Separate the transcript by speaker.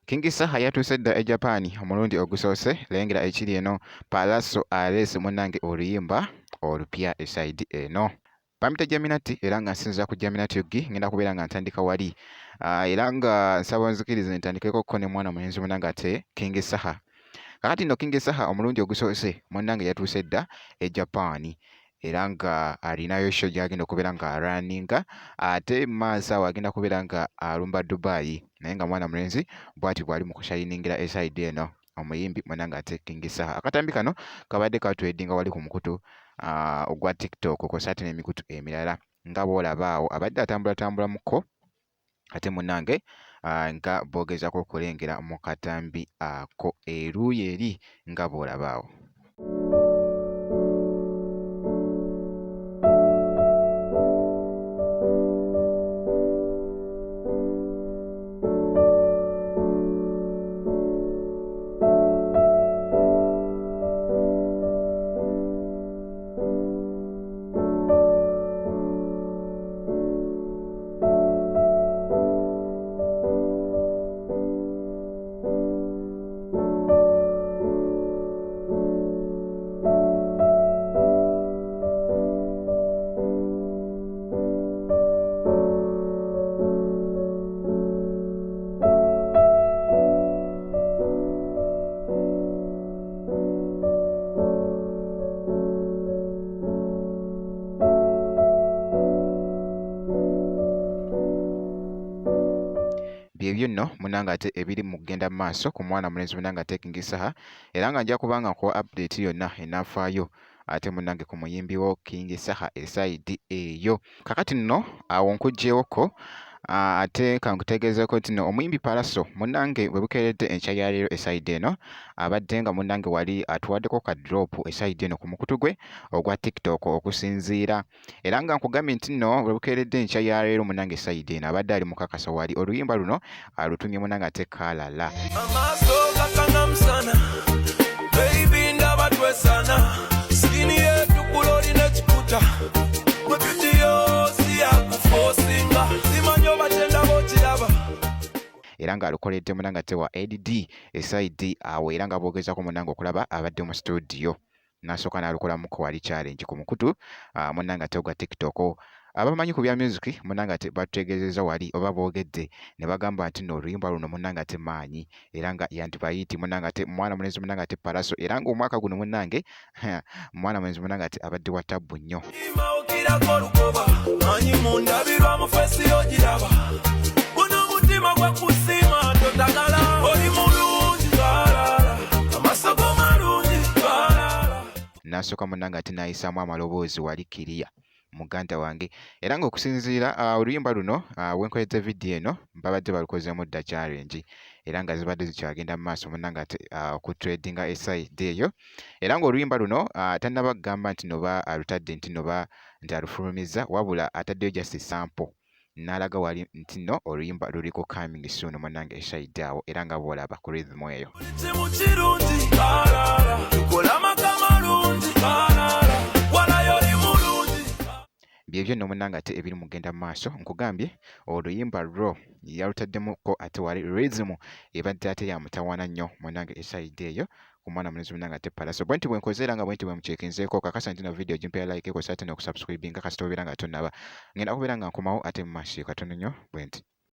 Speaker 1: King Saha yatuuse dda e Japan omulundi ogusoose. Lengera ekiri eno, Pallaso aleese munnange oluyimba olupya esayidi eno. Bampita Jaminati era nga nsinziira ku Jaminati UG ngenda kubeera nga ntandika wali. Era nga nsaba onzikirize ntandikeko ko ne mwana mulenzi munnange ate King Saha. Kakati nno King Saha omulundi ogusoose munnange yatuuse dda e Japan. Era nga alinayo show gy'agenda okubeera nga arunninga, ate mu maaso awo agenda kubeera nga alumba Dubai, naye nga mwana mulenzi bw'ati bw'ali mu kushayiningira esayidi eno omuyimbi munnange ate King Saha. Akatambi kano kabadde katwedinga wali ku mukutu ogwa TikTok kw'ossa ate n'emikutu emirala nga bw'olaba awo abadde atambulatambulamuko ate munnange nga boogezaako okulengera mu katambi ako eruuyi eri nga bw'olaba awo. Byebyo nno munange ate ebiri mu kugenda mu maaso ku mwana mulenzi munange ate King Saha, era nga nja kuba nga nkuwa update yonna enaafaayo ate munange ku muyimbi wo King Saha esayidi eyo. Kakati nno awo nkuggyeewoko ate kankutegeezeeko nti nno omuyimbi Pallaso munnange bwe bukeeredde enkya ya leero esayidi eno abadde nga munnange wali atuwaddeko ka drop esayidi eno ku mukutu gwe ogwa TikTok okusinziira era nga nkugambye nti nno bwe bukeeredde enkya ya leero munnange esayidi eno abadde ali mukakasa wali oluyimba luno alutumye munnange ate kalala.
Speaker 2: Amaaso gakana musana, baby ndaba twesana, skin yetukula olina ekikuta, gwe beauty yo si yakufosinga, simanyi oba kyendaba okiraba.
Speaker 1: Era ng'alukoledde munange ate wa ADD esayidi awo era nga boogezako munange okulaba abadde mu studio n'asooka n'alukolamuko wali challenge ku mukutu munnange ate ogwa TikTok. Abamanyi ku bya music munnange ate batutegeezezza wali oba boogedde ne bagamba nti nno oluyimba luno munnange ate maanyi era nga yandiba hit munnange ate mwana mulenzi munnange ate Pallaso era ng'omwaka guno munnange mwana mulenzi munnange ate abadde wa tabbu nnyo.
Speaker 2: Okirako olukoba, manyi mundabirwamu feesi ogiraba. Guno omutima gwa kusiima totagala. Oli mulungi balala, amaaso go malungi balala.
Speaker 1: N'asooka munnange ate n'ayisaamu amaloboozi wali kiriya muganda wange era ng'okusinziira oluyimba luno wenkoledde vidiyo eno babadde balukozeemu dda challenge era nga zibadde zikyagenda mu maaso munnange ate okutradinga esayidi eyo era ng'oluyimba luno tannaba kugamba nti noba alutadde nti noba nti alufulumizza wabula ataddeyo just sample n'alaga wali nti nno oluyimba luliko coming soon munnange esayidi awo era nga bw'olaba ku rhythm eyo.
Speaker 2: Buli kimu kirungi balala, tukola amaka malungi balala, walayo oli mulungi.
Speaker 1: Byebyo nno munnange ate ebiri mu kugenda mu maaso nkugambye oluyimba lwo yalutaddemuko ate wali rhythm ebadde ate ya mutawaana nnyo munnange esayidi eyo ku mwana mulenzi munnange ate Pallaso. Bwe nti bwe nkoze era nga bwe nti bwe muceekinzeeko kakasa nti no vidiyo gimpeera like kw'ossa ate n'okusubscribinga kasita obeera nga tonnaba. Ngenda kubeera nga nkomawo ate mu maaso katono nnyo bwe nti.